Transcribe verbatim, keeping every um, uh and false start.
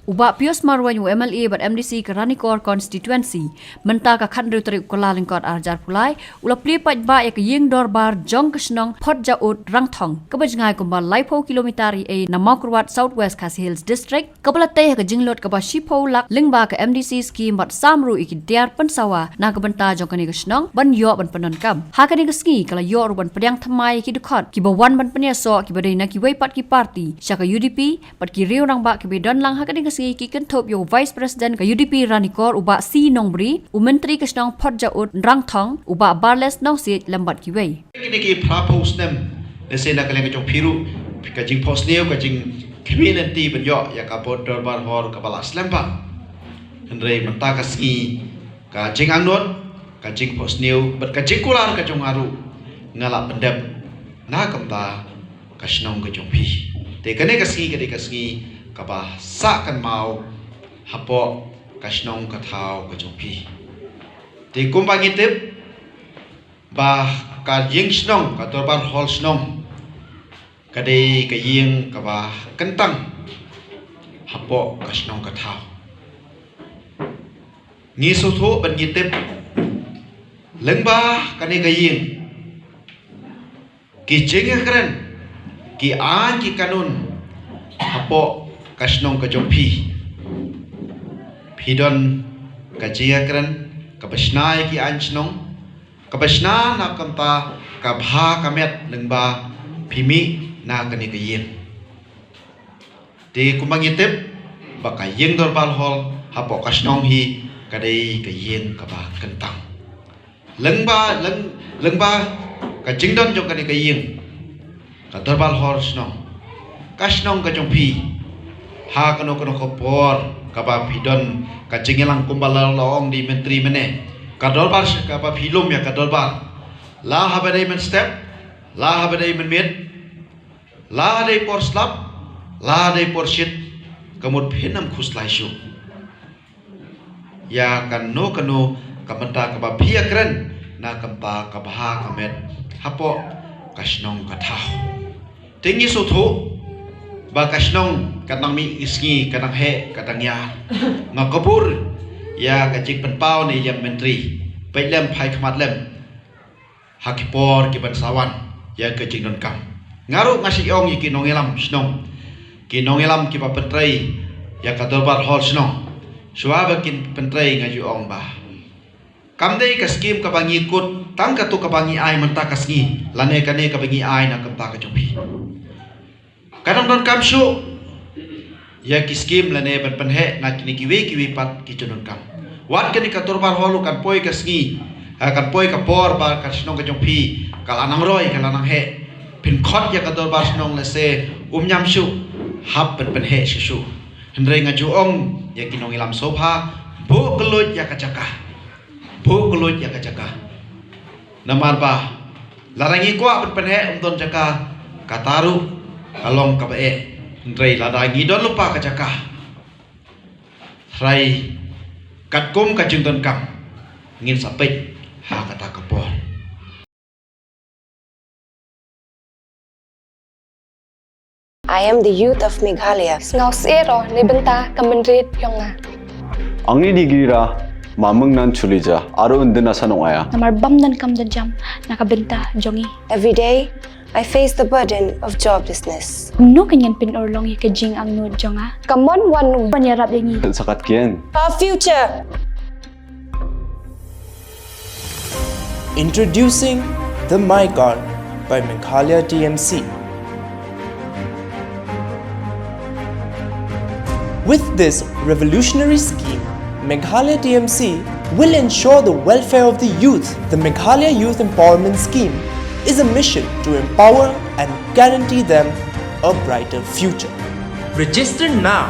U Bah Pius Marwein, u M L A bad M D C ka Ranikor Constituency, mynta ka khathynriew tarik u Kyllalyngkot arhajar arphew lai, u la plie paidbah ïa ka ïing dorbar jong ka shnong Photjaud Rangthong, kaba jngai kumba laiphew kilometer ïa na Mawkyrwat, South West Khasi Hills District, kaba la tei ha ka jinglut kaba shiphew lak lyngba ka M D C scheme bad sam ruh ïa ki tiar pynsawa na ka bynta jong kane ka shnong ban ïoh ban pyndonkam. Ha kane ka sngi ka la ïoh ruh ban pdiang thymmai ïa ki dkhot kiba wan ban pynïasoh kiba dei na kiwei pat ki party, sha ka U D P bad ki riew rangbah kiba don lang. Ha kane ka sngi ki kynthup ïa u Vice President ka U D P Ranikor, u Bah C Nongbri, u Myntri ka shnong Photjaud Rangthong, u Bah Barles Nongsiej lem bad kiwei. Kine ki phraphew snem lehse na ka liang ka jong phi ruh ka jingphohsniew, ka jingkhmih lynti ban ïoh ïa ka bor dorbar hall kaba la slem bha. Hynrei mynta ka sngi ka jingangnud, ka jingphohsniew bad ka jingkular ka jong nga ruh nga la pyndep na ka bynta ka shnong ka jong phi. Te kane ka sngi ka dei ka sngi kaba sah kynmaw hapoh ka shnong ka thaw ka jong phi. Te kumba ngi tip ba ka ïing shnong, ka dorbar hall shnong, ka dei ka ïing kaba kyntang hapoh ka shnong ka thaw. Ngi sngewthuh bad ngi tip lyngba kane ka ïing, ki jingïakren, ki aiñ ki kanun hapoh ka shnong ka jong phi. Phi don ka jingïakren kaba shna ïa ki aiñ shnong, kaba shna na ka bynta ka bha ka met lyngba phi mih na kane ka ïing. Te kumba ngi tip ba ka ïing dorbar hall hapoh ka shnong hi ka dei ka ïing kaba kyntang. Lyngba, lyng, lyngba ka jingdon jong kane ka ïing, ka dorbar hall shnong, ka shnong ka jong phi, ha kano kano ka por kaba phi don ka jingïalang kumba la, la ong da i Myntri mynne, ka dorbar sh-, kaba phi lum ïa ka dorbar, la haba dei mynstep, la haba dei mynmiet, la dei por slap, la dei por shit, ka mut phin ym khuslai shuh ïa kano kano ka bynta kaba phi ïakren na ka bynta ka bha ka met hapoh ka shnong ka thaw. Te ngi sngewthuh ba ka shnong ka dang mih sngi, ka dang heh, ka dang ïar. Nga kyrpad ïa ka jingpynpaw na i Myntri, peit lem, phai khmat lem ha ki por kiban sa wan ïa ka jingdonkam. Nga ruh nga shu ong ïa ki nongïalam shnong, ki nongïalam kiba pyntrei ïa ka dorbar hall shnong, shuwa ba kin pyntrei nga ju ong ba kam dei ka skim kaba ngi kut tang katto kaba ngi ai mynta ka sngi, lane kane kaba ngi ai na ka bynta ka jong phi. Ka dang donkam shuh ïa ki skim lane ban pynheh na kine kiwei kiwei pat ki jingdonkam. Wat kane ka dorbar hall kan poi ka sngi, ha, kan poi ka por ba ka shnong ka jong phi ka la nang roi, ka la nang heh. Phin khot ïa ka dorbar shnong lehse um ñiam shuh hap ban pynheh shuh shuh. Hynrei nga ju ong ïa ki nongïalam sngewbha, buh kylluid ïa ka jaka. Buh kylluid ïa ka jaka. Namar ba lada ngi kwah ban pynheh um don jaka, kata ruh ka long kaba eh. Hynrei lada ngi don lypa ka jaka, hynrei katkum ka jingdonkam ngin sa peit ha kata ka por. I am the youth of Meghalaya. Sngewsih ro na bynta ka mynrit jong nga. Angni di gira ma mengnan chulija aro undin asa nong aya. Namar bam don kam don jam na ka bynta jong i. Every day I face the burden of joblessness. No ka nyan pyn urlong ïa ka jingangnud jong nga. Ka mon wan ban ïarap ïa ngi. Sakat kien. Our future. Introducing the MyGar by Meghalaya T M C. With this revolutionary scheme, Meghalaya T M C will ensure the welfare of the youth. The Meghalaya Youth Empowerment Scheme is a mission to empower and guarantee them a brighter future. Register now